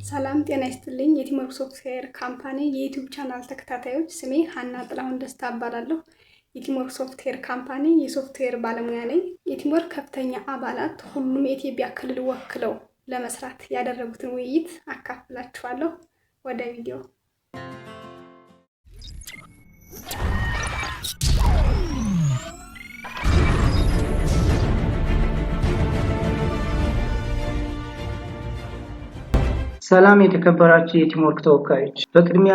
ሰላም ጤና ይስጥልኝ። የቲምወርክ ሶፍትዌር ካምፓኒ የ YouTube channel ተከታታዮች፣ ስሜ ሀና ጥላሁን ደስታ እባላለሁ። የቲምወርክ ሶፍትዌር ካምፓኒ የሶፍትዌር ባለሙያ ነኝ። የቲምወርክ ከፍተኛ አባላት ሁሉም የኢትዮጵያ ክልል ወክለው ለመስራት ያደረጉትን ውይይት አካፍላችኋለሁ። ወደ ቪዲዮ። ሰላም የተከበራችሁ የቲምወርክ ተወካዮች፣ በቅድሚያ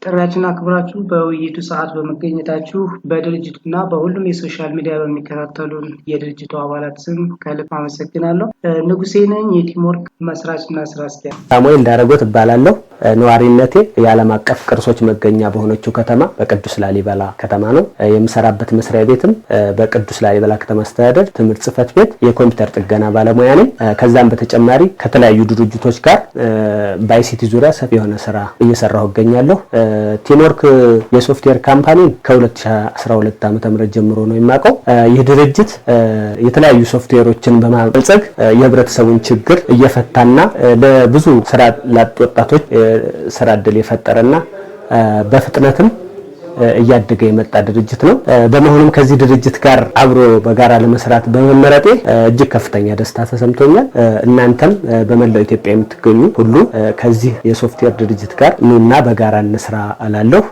ጥሪያችንን አክብራችሁ በውይይቱ ሰዓት በመገኘታችሁ በድርጅቱና በሁሉም የ social media በሚከታተሉን የድርጅቱ አባላት ስም ከልብ አመሰግናለሁ። ንጉሴ ነኝ፣ የቲምወርክ መስራችና ስራ አስኪያጅ። ሳሙኤል ዳረጎት እባላለሁ። ነዋሪነቴ የዓለም አቀፍ ቅርሶች መገኛ በሆነችው ከተማ በቅዱስ ላሊበላ ከተማ ነው። የምሰራበት መስሪያ ቤትም በቅዱስ ላሊበላ ከተማ አስተዳደር ትምህርት ጽሕፈት ቤት የኮምፒውተር ጥገና ባለሙያ ነኝ። ከዛም በተጨማሪ ከተለያዩ ድርጅቶች ጋር በ ICT ዙሪያ ሰፊ የሆነ ስራ እየሰራሁ እገኛለሁ። ቲምወርክ የሶፍትዌር company ን ከ2012 ዓ.ም ጀምሮ ነው የማውቀው። ይህ ድርጅት የተለያዩ ሶፍትዌሮችን በማበልጸግ የህብረተሰቡን ችግር እየፈታና ለብዙ ስራ ላጡ ወጣቶች ስራ እድል የፈጠረና በፍጥነትም እያደገ የመጣ ድርጅት ነው። በመሆኑም ከዚህ ድርጅት ጋር አብሮ በጋራ ለመስራት በመመረጤ እጅግ ከፍተኛ ደስታ ተሰምቶኛል። እናንተም በመላው ኢትዮጵያ የምትገኙ ሁሉ ከዚህ የሶፍትዌር ድርጅት ጋር ኑና በጋራ እንስራ እላለሁ።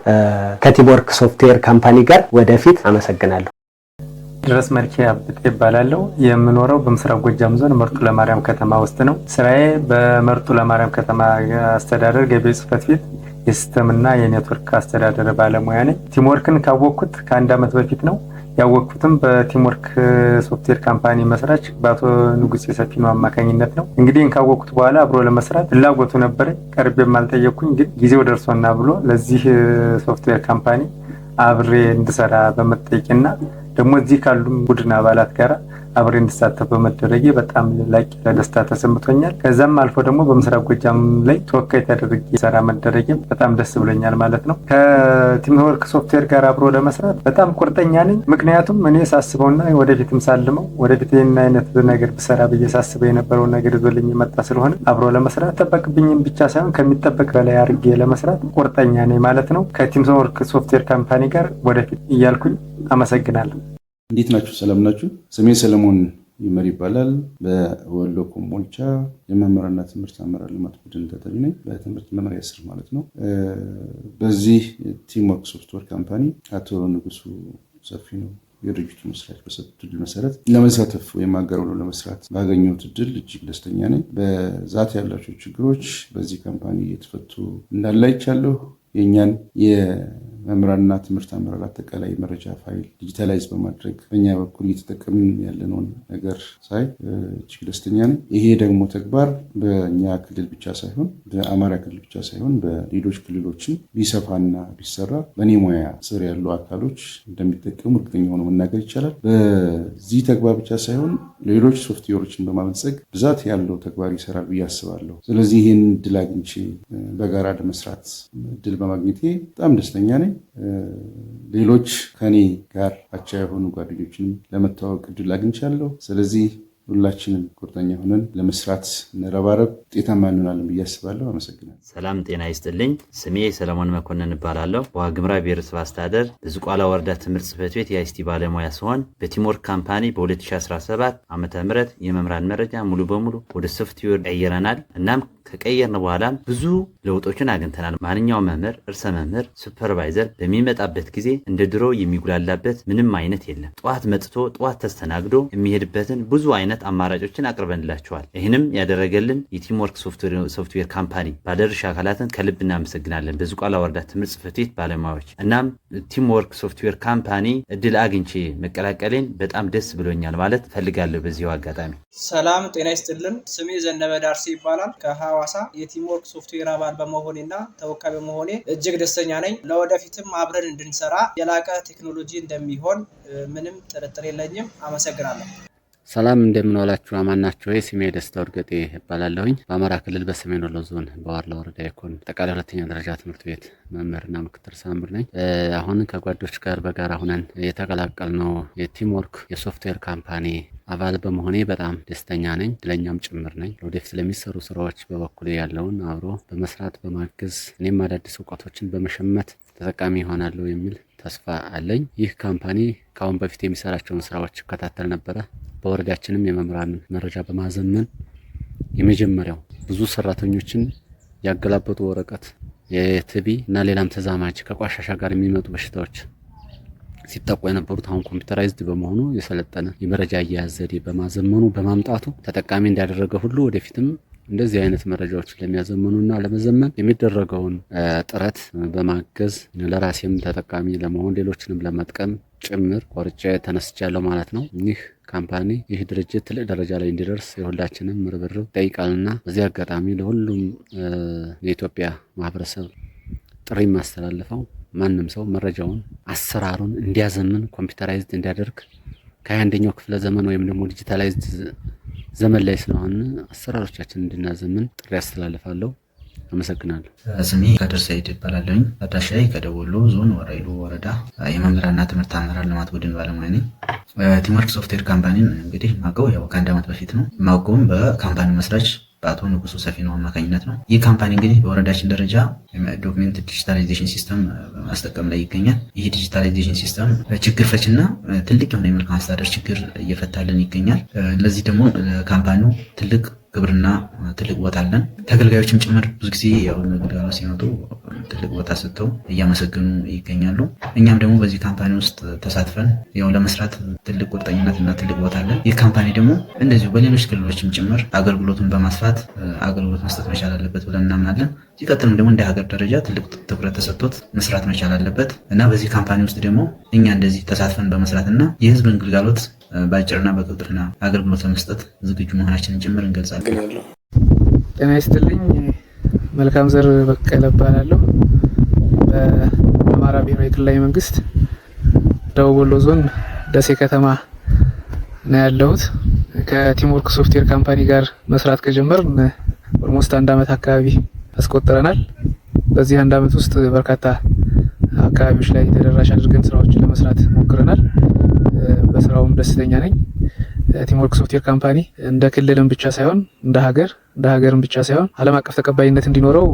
ከቲምወርክ ሶፍትዌር ካምፓኒ ጋር ወደፊት። አመሰግናለሁ። ድረስ መልኬ አብጤ እባላለሁ። የምኖረው በምስራቅ ጎጃም ዞን መርጦ ለማርያም ከተማ ውስጥ ነው። ስራዬ በመርጦ ለማርያም ከተማ አስተዳደር ገቢዎች ጽሕፈት ቤት የ system ና የኔትወርክ አስተዳደር ባለሙያ ነኝ። ቲምወርክን ካወቅኩት ከአንድ ዓመት በፊት ነው። ያወቅኩትም በቲምወርክ ሶፍትዌር ካምፓኒ መስራች በአቶ ንጉሴ ሰፊነው አማካኝነት ነው። እንግዲህ ካወቅኩት በኋላ አብሮ ለመስራት ፍላጎቱ ነበረኝ። ቀርቤም አልጠየቅኩኝ፣ ግን ጊዜው ደርሶና ብሎ ለዚህ ሶፍትዌር ካምፓኒ አብሬ እንድሰራ በመጠየቅና ደግሞ እዚህ ካሉ ቡድን አባላት ጋር አብሬ እንድሳተፍ በመደረጌ በጣም ላቅ ያለ ደስታ ተሰምቶኛል። ከዛም አልፎ ደግሞ በምስራቅ ጎጃም ላይ ተወካይ ተደርጌ ሰራ መደረጌም በጣም ደስ ብሎኛል ማለት ነው። ከቲምወርክ ሶፍትዌር ጋር አብሮ ለመስራት በጣም ቁርጠኛ ነኝ። ምክንያቱም እኔ ሳስበውና ወደፊትም ሳልመው ወደፊት ይህን አይነት ነገር ብሰራ ብዬ ሳስበው የነበረውን ነገር ይዞልኝ የመጣ ስለሆነ አብሮ ለመስራት ጠበቅብኝም ብቻ ሳይሆን ከሚጠበቅ በላይ አድርጌ ለመስራት ቁርጠኛ ነኝ ማለት ነው። ከቲምወርክ ሶፍትዌር ካምፓኒ ጋር ወደፊት እያልኩኝ አመሰግናለሁ። እንዴት ናችሁ? ሰላም ናችሁ? ስሜ ሰለሞን ይመር ይባላል። በወሎ ኮምቦልቻ የመምህራንና ትምህርት አመራር ልማት ቡድን ተጠሪ ነኝ። በትምህርት መምሪያ ስር ማለት ነው። በዚህ ቲምወርክ ሶፍትዌር ካምፓኒ አቶ ንጉሱ ሰፊነው የድርጅቱ መስራች በሰጡት እድል መሰረት ለመሳተፍ ወይም አጋር ሆኖ ለመስራት ባገኘሁት እድል እጅግ ደስተኛ ነኝ። በዛት ያላቸው ችግሮች በዚህ ካምፓኒ እየተፈቱ እንዳለ አይቻለሁ። የእኛን የመምህራንና ትምህርት አመራር አጠቃላይ መረጃ ፋይል digitalize በማድረግ በእኛ በኩል እየተጠቀምን ያለነውን ነገር ሳይ እጅግ ደስተኛ ነኝ። ይሄ ደግሞ ተግባር በእኛ ክልል ብቻ ሳይሆን፣ በአማራ ክልል ብቻ ሳይሆን በሌሎች ክልሎችም ቢሰፋና ቢሰራ በእኔ ሙያ ስር ያሉ አካሎች እንደሚጠቀሙ እርግጠኛ ሆኖ መናገር ይቻላል። በዚህ ተግባር ብቻ ሳይሆን ሌሎች ሶፍትዌሮችን በማበልጸግ ብዛት ያለው ተግባር ይሰራል ብዬ አስባለሁ። ስለዚህ ይህን እድል አግኝቼ በጋራ ለመስራት እድል በማግኘቴ በጣም ደስተኛ ነኝ። ሌሎች ከኔ ጋር አቻ የሆኑ ጓደኞችንም ለመተዋወቅ እድል አግኝቻለሁ። ስለዚህ ሁላችንም ቁርጠኛ ሆነን ለመስራት እንረባረብ፣ ውጤታማ እንሆናለን ብዬ አስባለሁ። አመሰግናለሁ። ሰላም ጤና ይስጥልኝ። ስሜ ሰለሞን መኮንን እባላለሁ። በዋግኽምራ ብሔረሰብ አስተዳደር በዝቋላ ወረዳ ትምህርት ጽሕፈት ቤት የ ICT ባለሙያ ሲሆን በቲምወርክ ካምፓኒ በ2017 ዓ.ም የመምህራን መረጃ ሙሉ በሙሉ ወደ ሶፍትዌር ቀይረናል። እናም ከቀየርን በኋላም ብዙ ለውጦችን አግኝተናል። ማንኛውም መምህር፣ ርዕሰ መምህር፣ supervisor በሚመጣበት ጊዜ እንደ ድሮ የሚጉላላበት ምንም አይነት የለም። ጠዋት መጥቶ ጠዋት ተስተናግዶ የሚሄድበትን ብዙ አይነት አማራጮችን አቅርበንላቸዋል። ይህንም ያደረገልን የቲምወርክ ሶፍትዌር ካምፓኒ ባለድርሻ አካላትን ከልብ እናመሰግናለን። በዝቋላ ወረዳ ትምህርት ጽሕፈት ቤት ባለሙያዎች። እናም ቲምወርክ ሶፍትዌር ካምፓኒ እድል አግኝቼ መቀላቀሌን በጣም ደስ ብሎኛል ማለት ፈልጋለሁ። በዚሁ አጋጣሚ ሰላም ጤና ይስጥልን። ስሜ ዘነበ ዳርሴ ይባላል። ከሐዋሳ የቲምወርክ ሶፍትዌር አባል በመሆኔና ተወካይ በመሆኔ እጅግ ደስተኛ ነኝ። ለወደፊትም አብረን እንድንሰራ የላቀ ቴክኖሎጂ እንደሚሆን ምንም ጥርጥር የለኝም። አመሰግናለሁ። ሰላም፣ እንደምን ዋላችሁ? አማን ናችሁ ወይ? ስሜ ደስታ እርገጤ እባላለሁኝ። በአማራ ክልል በሰሜን ወሎ ዞን በዋርላ ወረዳ የኮን አጠቃላይ ሁለተኛ ደረጃ ትምህርት ቤት መምህርና ምክትል ርዕሰ መምህር ነኝ። አሁን ከጓዶች ጋር በጋራ ሁነን የተቀላቀልነው የ Teamwork የ software company አባል በመሆኔ በጣም ደስተኛ ነኝ፣ እድለኛም ጭምር ነኝ። ወደፊት ለሚሰሩ ስራዎች በበኩሌ ያለውን አብሮ በመስራት፣ በማገዝ፣ እኔም አዳዲስ እውቀቶችን በመሸመት ተጠቃሚ ይሆናለሁ የሚል ተስፋ አለኝ። ይህ company ከአሁን በፊት የሚሰራቸውን ስራዎች እከታተል ነበረ። በወረዳችንም የመምህራን መረጃ በማዘመን የመጀመሪያው፣ ብዙ ሰራተኞችን ያገላበጡ፣ ወረቀት፣ የቲቢ እና ሌላም ተዛማጅ ከቆሻሻ ጋር የሚመጡ በሽታዎች ሲጠቁ የነበሩት አሁን computerized በመሆኑ፣ የሰለጠነ የመረጃ አያያዝ ዘዴ በማዘመኑ፣ በማምጣቱ ተጠቃሚ እንዳደረገ ሁሉ ወደፊትም እንደዚህ አይነት መረጃዎችን ለሚያዘምኑና ለመዘመን የሚደረገውን ጥረት በማገዝ ለራሴም ተጠቃሚ ለመሆን፣ ሌሎችንም ለመጥቀም ጭምር ቆርጬ ተነስቻለሁ ማለት ነው። ይህ company፣ ይህ ድርጅት ትልቅ ደረጃ ላይ እንዲደርስ የሁላችንም ርብርብ ይጠይቃልና በዚህ አጋጣሚ ለሁሉም የኢትዮጵያ ማህበረሰብ ጥሪ የማስተላልፈው ማንም ሰው መረጃውን፣ አሰራሩን እንዲያዘምን፣ computerized እንዲያደርግ፣ ከ21ኛው ክፍለ ዘመን ወይም ደግሞ digitalized ዘመን ላይ ስለሆነ አሰራሮቻችንን እንድናዘምን ጥሪ አስተላልፋለሁ። አመሰግናለሁ። ስሜ ከድር ሰይድ እባላለሁኝ። አድራሻዬ ከደቡብ ወሎ ዞን ወረኢሉ ወረዳ የመምህራንና ትምህርት አመራር ልማት ቡድን ባለሙያ ነኝ። Teamwork Software Company ን እንግዲህ ማውቀው ያው ከአንድ ዓመት በፊት ነው። ማውቀውም በ company መስራች በአቶ ንጉሱ ሰፊነው አማካኝነት ነው። ይህ company እንግዲህ በወረዳችን ደረጃ document digitalization system በማስጠቀም ላይ ይገኛል። ይህ digitalization system ችግር ፈችና ትልቅ የሆነ የመልካም አስተዳደር ችግር እየፈታልን ይገኛል። ለዚህ ደግሞ company ው ትልቅ ክብርና ትልቅ ቦታ አለን። ተገልጋዮችም ጭምር ብዙ ጊዜ ያው ግልጋሎት ሲመጡ ትልቅ ቦታ ሰጥተው እያመሰገኑ ይገኛሉ። እኛም ደግሞ በዚህ company ውስጥ ተሳትፈን ያው ለመስራት ትልቅ ቁርጠኝነት እና ትልቅ ቦታ አለን። ይህ company ደግሞ እንደዚሁ በሌሎች ክልሎችም ጭምር አገልግሎቱን በማስፋት አገልግሎት መስጠት መቻል አለበት ብለን እናምናለን። ሲቀጥልም ደግሞ እንደ ሀገር ደረጃ ትልቅ ትኩረት ተሰጥቶት መስራት መቻል አለበት እና በዚህ company ውስጥ ደግሞ እኛ እንደዚህ ተሳትፈን በመስራት እና የህዝብን ግልጋሎት በአጭርና በቅልጥፍና አገልግሎት ለመስጠት ዝግጁ መሆናችንን ጭምር እንገልጻለን። ጤና ይስጥልኝ። መልካም ዘር በቀለ እባላለሁ። በአማራ ብሔራዊ ክልላዊ መንግስት ደቡብ ወሎ ዞን ደሴ ከተማ ነው ያለሁት። ከ Teamwork Software Company ጋር መስራት ከጀመርን almost አንድ አመት አካባቢ አስቆጥረናል። በዚህ አንድ አመት ውስጥ በርካታ አካባቢዎች ላይ ተደራሽ አድርገን ስራዎችን ለመስራት ሞክረናል። በስራውም ደስተኛ ነኝ። Teamwork Software Company እንደ ክልልም ብቻ ሳይሆን እንደ ሀገርም ብቻ ሳይሆን ዓለም አቀፍ ተቀባይነት እንዲኖረው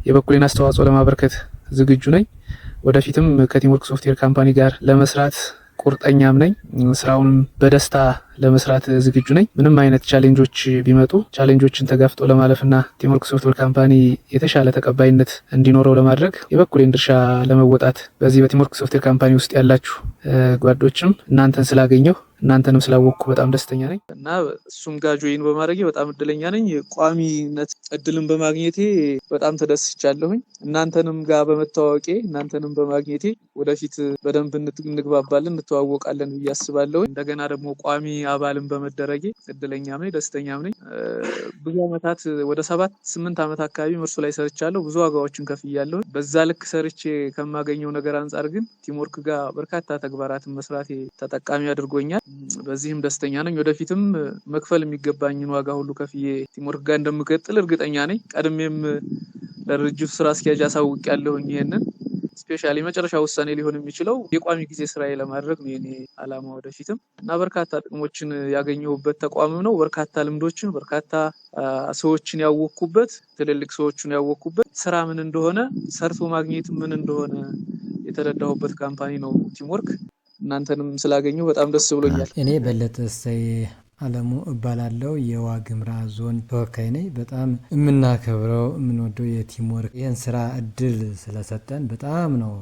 የበኩሌን አስተዋጽኦ ለማበርከት ዝግጁ ነኝ። ወደፊትም ከ Teamwork Software Company ጋር ለመስራት ቁርጠኛም ነኝ። ስራውንም በደስታ ለመስራት ዝግጁ ነኝ። ምንም አይነት challenge ኦች ቢመጡ challenge ኦችን ተጋፍጦ ለማለፍና Teamwork Software Company የተሻለ ተቀባይነት እንዲኖረው ለማድረግ የበኩሌን ድርሻ ለመወጣት፣ በዚህ በ Teamwork Software Company ውስጥ ያላችሁ ጓዶችም እናንተን ስላገኘሁ፣ እናንተንም ስላወቅኩ በጣም ደስተኛ ነኝ እና እሱም ጋር join በማድረጌ በጣም እድለኛ ነኝ። ቋሚነት እድልን በማግኘቴ በጣም ተደስቻለሁኝ። እናንተንም ጋር በመተዋወቄ፣ እናንተንም በማግኘቴ ወደፊት በደንብ እንግባባለን፣ እንተዋወቃለን ብዬ አስባለሁኝ። እንደገና ደግሞ ቋሚ አባልን በመደረጌ እድለኛም ነኝ፣ ደስተኛም ነኝ። ብዙ አመታት፣ ወደ 7-8 ዓመት አካባቢ ምርሱ ላይ ሰርቻለሁ። ብዙ ዋጋዎችን ከፍያለሁ። በዛ ልክ ሰርቼ ከማገኘው ነገር አንጻር ግን Teamwork ጋር በርካታ ተግባራትን መስራቴ ተጠቃሚ አድርጎኛል። በዚህም ደስተኛ ነኝ። ወደፊትም መክፈል የሚገባኝን ዋጋ ሁሉ ከፍዬ Teamwork ጋር እንደምቀጥል እርግጠኛ ነኝ። ቀድሜም ለድርጅቱ ስራ አስኪያጅ አሳውቄያለሁኝ ይሄንን። Specially መጨረሻ ውሳኔ ሊሆን የሚችለው የቋሚ ጊዜ ስራዬ ለማድረግ ነው የኔ አላማ ወደፊትም እና በርካታ ጥቅሞችን ያገኘሁበት ተቋምም ነው። በርካታ ልምዶችን፣ በርካታ ሰዎችን ያወቅኩበት፣ ትልልቅ ሰዎችን ያወቅኩበት፣ ስራ ምን እንደሆነ፣ ሰርቶ ማግኘት ምን እንደሆነ የተረዳሁበት company ነው Teamwork። እናንተንም ስላገኘሁ በጣም ደስ ብሎኛል። እኔ በለጠ እሰይ አለሙ እባላለሁ። የዋግኽምራ ዞን ተወካይ ነኝ። በጣም የምናከብረው፣ የምንወደው የ Teamwork ይህን ስራ እድል ስለሰጠን በጣም ነው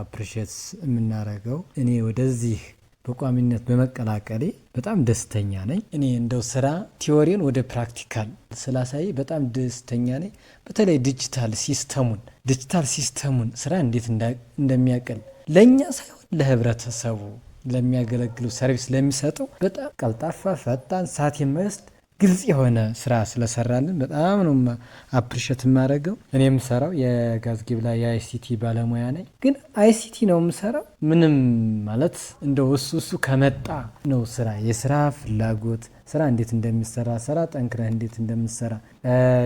appreciate የምናደርገው። እኔ ወደዚህ በቋሚነት በመቀላቀሌ በጣም ደስተኛ ነኝ። እኔ እንደው ስራ theory ን ወደ practical ስላሳይ በጣም ደስተኛ ነኝ። በተለይ digital system ኡን ስራ እንዴት እንደሚያቀል፣ ለእኛ ሳይሆን ለህብረተሰቡ ለሚያገለግሉ፣ service ለሚሰጠው በጣም ቀልጣፋ፣ ፈጣን፣ ሰዓት የማይወስድ፣ ግልጽ የሆነ ስራ ስለሰራልን በጣም ነው appreciate የማደርገው። እኔ የምሰራው የጋዝጊብላ የ ICT ባለሙያ ነኝ። ግን ICT ነው የምሰራው። ምንም ማለት እንደው እሱ ከመጣ ነው ስራ፣ የስራ ፍላጎት፣ ስራ እንዴት እንደሚሰራ፣ ስራ ጠንክረህ እንዴት እንደምሰራ።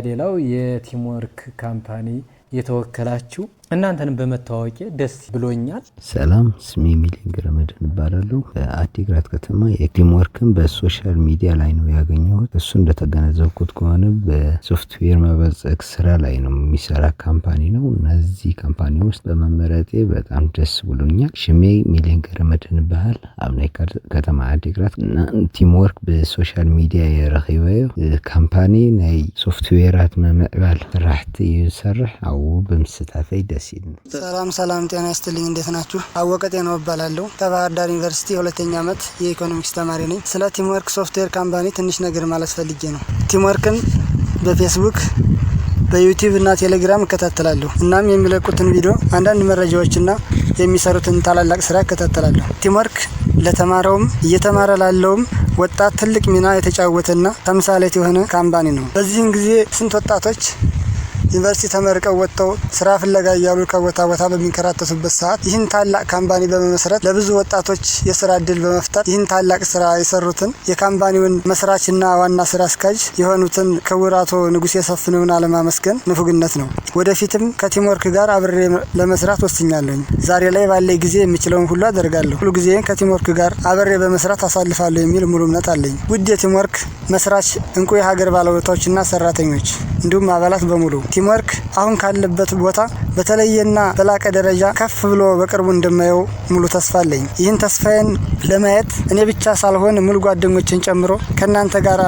ሌላው የ Teamwork Company የተወከላችሁ እናንተንም በመተዋወቄ ደስ ብሎኛል። ሰላም፣ ስሜ ሚሊዮን ገረመድህን እባላለሁ። በአዲግራት ከተማ የ Teamwork ን በ social media ላይ ነው ያገኘሁት። እሱ እንደተገነዘብኩት ከሆነ በሶፍትዌር ማበልጸግ ስራ ላይ ነው የሚሰራ company ነው። እነዚህ company ውስጥ በመመረጤ በጣም ደስ ብሎኛል። ሽሜ ሚሊዮን ገረመድህን ይበሃል። ኣብ ናይ ከተማ ዓዲግራት እና Teamwork ብ social media የረኺበዮ company ናይ ሶፍትዌራት ምምዕባል ስራሕቲ እዩ ዝሰርሕ። ኣብኡ ብምስታፈይ ደስ ይብለኒ። ሰላም ሰላም፣ ጤና ይስጥልኝ። እንዴት ናችሁ? አወቀ ጤናው እባላለሁ። ከባህር ዳር ዩኒቨርሲቲ የሁለተኛ ዓመት የኢኮኖሚክስ ተማሪ ነኝ። ስለ Teamwork Software Company ትንሽ ነገር ማለት ፈልጌ ነው። Teamwork ን በፌስቡክ፣ በ YouTube እና ቴሌግራም እከታተላለሁ። እናም የሚለቁትን ቪዲዮ፣ አንዳንድ መረጃዎችና የሚሰሩትን ታላላቅ ስራ እከታተላለሁ። Teamwork ለተማረውም እየተማረ ላለውም ወጣት ትልቅ ሚና የተጫወተና ተምሳሌት የሆነ company ነው። በዚህም ጊዜ ስንት ወጣቶች ዩኒቨርሲቲ ተመርቀው ወጥተው ስራ ፍለጋ እያሉ ከቦታ ቦታ በሚንከራተቱበት ሰዓት ይህን ታላቅ company በመመስረት ለብዙ ወጣቶች የስራ እድል በመፍጠር ይህን ታላቅ ስራ የሰሩትን የ company ውን መስራችና ዋና ስራ አስኪያጅ የሆኑትን ክቡር አቶ ንጉሴ ሰፍነውን አለማመስገን ንፉግነት ነው። ወደፊትም ከ Teamwork ጋር አብሬ ለመስራት ወስኛለሁኝ። ዛሬ ላይ ባለኝ ጊዜ የምችለውን ሁሉ አደርጋለሁ። ሁሉ ጊዜን ከ Teamwork ጋር አብሬ በመስራት አሳልፋለሁ የሚል ሙሉ እምነት አለኝ። ውድ የ Teamwork መስራች እንቁ የሀገር ባለውለታዎችና ሰራተኞች እንዲሁም አባላት በሙሉ፣ Teamwork አሁን ካለበት ቦታ በተለየና በላቀ ደረጃ ከፍ ብሎ በቅርቡ እንደማየው ሙሉ ተስፋ አለኝ። ይህን ተስፋዬን ለማየት እኔ ብቻ ሳልሆን ሙሉ ጓደኞችን ጨምሮ ከእናንተ ጋር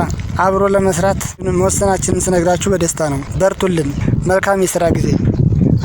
አብሮ ለመስራት መወሰናችንን ስነግራችሁ በደስታ ነው። በርቱልን። መልካም የስራ ጊዜ።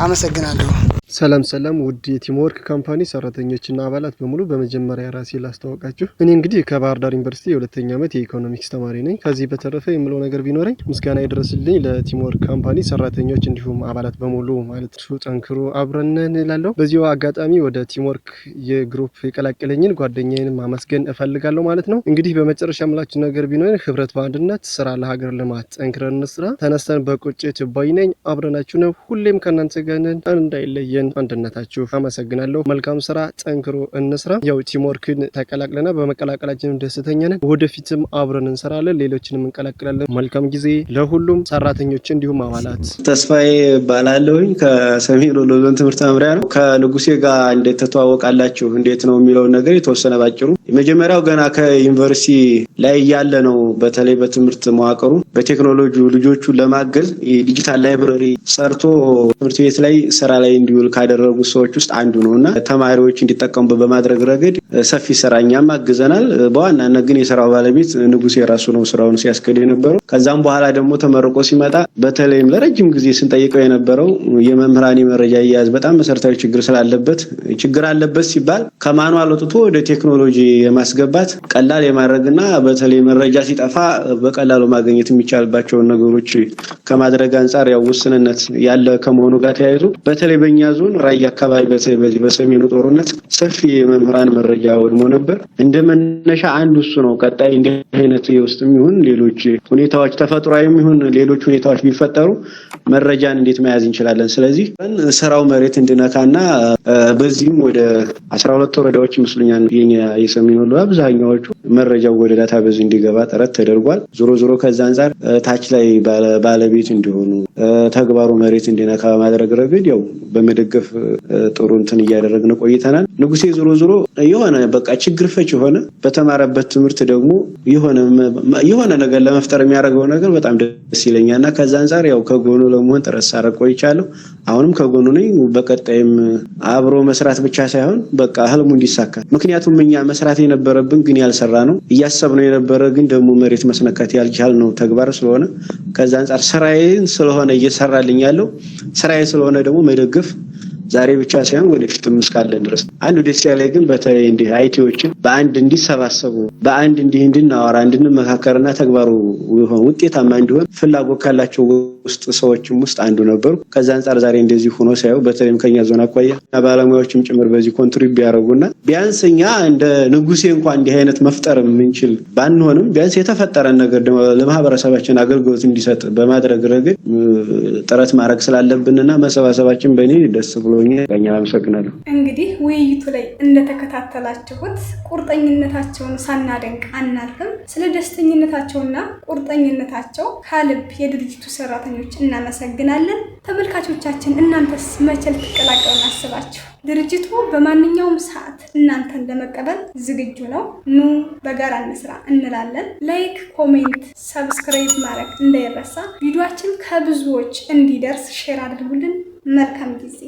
አመሰግናለሁ። ሰላም ሰላም፣ ውድ የ Teamwork Company ሰራተኞችና አባላት በሙሉ፣ በመጀመሪያ ራሴ ላስተዋውቃችሁ። እኔ እንግዲህ ከባህር ዳር ዩኒቨርሲቲ የሁለተኛ ዓመት የኢኮኖሚክስ ተማሪ ነኝ። ከዚህ በተረፈ የምለው ነገር ቢኖረኝ ምስጋና ይድረስልኝ ለ Teamwork Company ሰራተኞች እንዲሁም አባላት በሙሉ ማለት ጠንክሮ አብረን እላለሁ። በዚሁ አጋጣሚ ወደ Teamwork የ group የቀላቀለኝን ጓደኛዬንም ማመስገን እፈልጋለሁ ማለት ነው። እንግዲህ በመጨረሻ የምላችሁ ነገር ቢኖር ህብረት በአንድነት፣ ስራ ለሀገር ልማት፣ ጠንክረን እንስራ። ተነስተን በቁጭት ባይ ነኝ። አብረናችሁ ነው። ሁሌም ከእናንተ ጋር ነን። እንዳይለየን አንድነታችሁ። አመሰግናለሁ። መልካም ስራ፣ ጠንክሮ እንስራ። ያው Teamwork ን ተቀላቅለና በመቀላቀላችንም ደስተኛ ነን። ወደፊትም አብረን እንሰራለን፣ ሌሎችንም እንቀላቅላለን። መልካም ጊዜ ለሁሉም ሰራተኞች እንዲሁም አባላት። ተስፋዬ እባላለሁኝ፣ ከሰሜን ወሎ ዞን ትምህርት መምሪያ ነው። ከንጉሴ ጋር እንዴት ተተዋወቃላችሁ፣ እንዴት ነው የሚለውን ነገር የተወሰነ ባጭሩ። የመጀመሪያው ገና ከዩኒቨርሲቲ ላይ እያለ ነው። በተለይ በትምህርት መዋቅሩ በቴክኖሎጂ ልጆቹን ለማገዝ የ digital library ሰርቶ ትምህርት ቤት ላይ ስራ ላይ እንዲውል ካደረጉ ሰዎች ውስጥ አንዱ ነው እና ተማሪዎች እንዲጠቀሙበት በማድረግ ረገድ ሰፊ ስራ እኛም አግዘናል። በዋናነት ግን የስራው ባለቤት ንጉሴ ራሱ ነው ስራውን ሲያስኬድ የነበረው። ከዛም በኋላ ደግሞ ተመርቆ ሲመጣ በተለይም ለረጅም ጊዜ ስንጠይቀው የነበረው የመምህራን የመረጃ አያያዝ በጣም መሰረታዊ ችግር ስላለበት፣ ችግር አለበት ሲባል ከ manual ወጥቶ ወደ ቴክኖሎጂ የማስገባት፣ ቀላል የማድረግና በተለይ መረጃ ሲጠፋ በቀላሉ ማግኘት የሚቻልባቸውን ነገሮች ከማድረግ አንጻር ያው ውስንነት ያለ ከመሆኑ ጋር ተያይዞ በተለይ በእኛ ዞን ራያ አካባቢ በተለይ በዚህ በሰሜኑ ጦርነት ሰፊ የመምህራን መረጃ ወድሞ ነበር። እንደ መነሻ አንዱ እሱ ነው። ቀጣይ እንዲህ አይነት የውስጥም ይሁን ሌሎች ሁኔታዎች፣ ተፈጥሯዊም ይሁን ሌሎች ሁኔታዎች ቢፈጠሩ መረጃን እንዴት መያዝ እንችላለን? ስለዚህ ስራው መሬት እንዲነካና በዚህም ወደ 12 ወረዳዎች ይመስሉኛል የኛ የሰሜን ወሎ አብዛኛዎቹ መረጃው ወደ database እንዲገባ ጥረት ተደርጓል። ዞሮ ዞሮ ከዛ አንጻር ታች ላይ ባለቤት እንዲሆኑ፣ ተግባሩ መሬት እንዲነካ በማድረግ ረገድ ያው በመደገፍ ጥሩ እንትን እያደረግን ቆይተናል። ንጉሴ ዞሮ ዞሮ የሆነ በቃ ችግር ፈች የሆነ፣ በተማረበት ትምህርት ደግሞ የሆነ ነገር ለመፍጠር የሚያደርገው ነገር በጣም ደስ ይለኛል እና ከዛ አንጻር ያው ከጎኑ ለመሆን ጥረት ሳደርግ ቆይቻለሁ። አሁንም ከጎኑ ነኝ። በቀጣይም አብሮ መስራት ብቻ ሳይሆን በቃ ህልሙ እንዲሳካ፣ ምክንያቱም እኛ መስራት የነበረብን ግን ያልሰራነው፣ እያሰብነው የነበረ ግን ደግሞ መሬት መስነካት ያልቻልነው ተግባር ስለሆነ ከዛ አንጻር ስራዬን ስለሆነ እየሰራልኝ ያለው ስራዬ ስለሆነ ደግሞ መደገፍ ዛሬ ብቻ ሳይሆን ወደፊትም እስካለን ድረስ። አንዱ ደስ ያለኝ ግን በተለይ እንዲህ IT ዎችን በአንድ እንዲሰባሰቡ፣ በአንድ እንዲህ እንድናወራ፣ እንድንመካከርና ተግባሩ ውጤታማ እንዲሆን ፍላጎት ካላቸው ውስጥ ሰዎችም ውስጥ አንዱ ነበሩ። ከዛ አንጻር ዛሬ እንደዚህ ሆኖ ሳየው፣ በተለይም ከኛ ዞን አኳያ ባለሙያዎችም ጭምር በዚህ contribute ቢያደርጉና ቢያንስ እኛ እንደ ንጉሴ እንኳን እንዲህ አይነት መፍጠር የምንችል ባንሆንም ቢያንስ የተፈጠረን ነገር ደግሞ ለማህበረሰባችን አገልግሎት እንዲሰጥ በማድረግ ረገድ ጥረት ማድረግ ስላለብንና መሰባሰባችን በእኔ ደስ ብሎኛል። አመሰግናለሁ። እንግዲህ ውይይቱ ላይ እንደተከታተላችሁት ቁርጠኝነታቸውን ሳናደንቅ አናልፍም። ስለ ደስተኝነታቸውና ቁርጠኝነታቸው ከልብ የድርጅቱ ሰራተኞች እናመሰግናለን። ተመልካቾቻችን፣ እናንተስ መቼ ልትቀላቀሉን አስባችሁ? ድርጅቱ በማንኛውም ሰዓት እናንተን ለመቀበል ዝግጁ ነው። ኑ በጋራ እንስራ እንላለን። Like፣ comment፣ subscribe ማድረግ እንዳይረሳ። ቪዲዮአችን ከብዙዎች እንዲደርስ share አድርጉልን። መልካም ጊዜ።